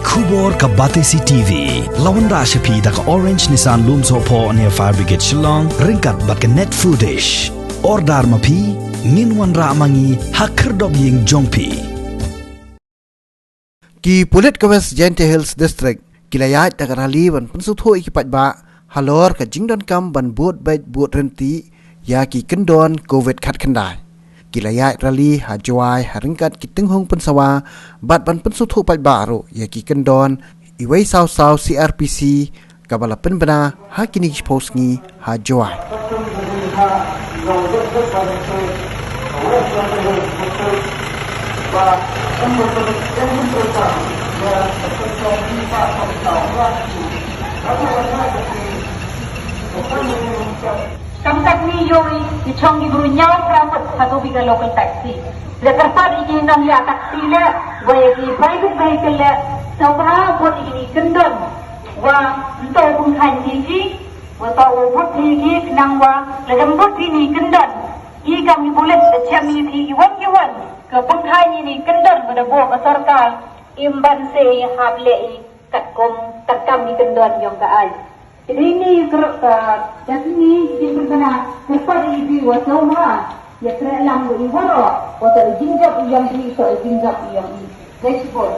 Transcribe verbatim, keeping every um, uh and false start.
Khubor ka Batesi T V. La wanrah sha phi da ka Orange Nissan Lumsohphoh near Fire Brigade Shillong, ryngkat bad ka Net Foodish. Order ma phi, ngin wanrah ma ngi ha khyrdop ïing jong phi. Ki pulit ka West Jaintia Hills District ki la ïaid da ka rally ban pynsngewthuh ïa ki paidbah halor ka jingdonkam ban bud beit bud ryntih ïa ki kyndon covid khatkhyndai. Ki la ïaid rally ha Jowai ha ryngkat ki tynghung pynsawa bad ban pynsngewthuh paidbah ruh ïa ki kyndon iwei saw saw C R P C kaba la pynbna ha kine ki shiphew sngi ha Jowai. Kam katni ïohi i chong ki bru ñiaw phra ngut ha tu bika local taxi. Le kyrpad ïa ki nongïaid taxi le, wa ïa ki private vehicle le, sngewbha bud ïa ki kyndon. Wa ym to pynkheiñ ïa ki, wa to u bud ïa ki khnang wa lada ym bud ïa ki kyndon, i kam ki pulit da chem ïa ki kiwon kiwon ka pynkheiñ ïa ki kyndon wa da buh ka sorkar, im ban se hap leh i katkum katkam ki kyndon jong ka aiñ. Te dei ni kyrpad ka, te ni ki pynbna kyrpad ïa ki wa sngewbha ïa treh lang wa i waroh, wa to i jingjop i jong i, to i jingjop i jong i. Dei shibun.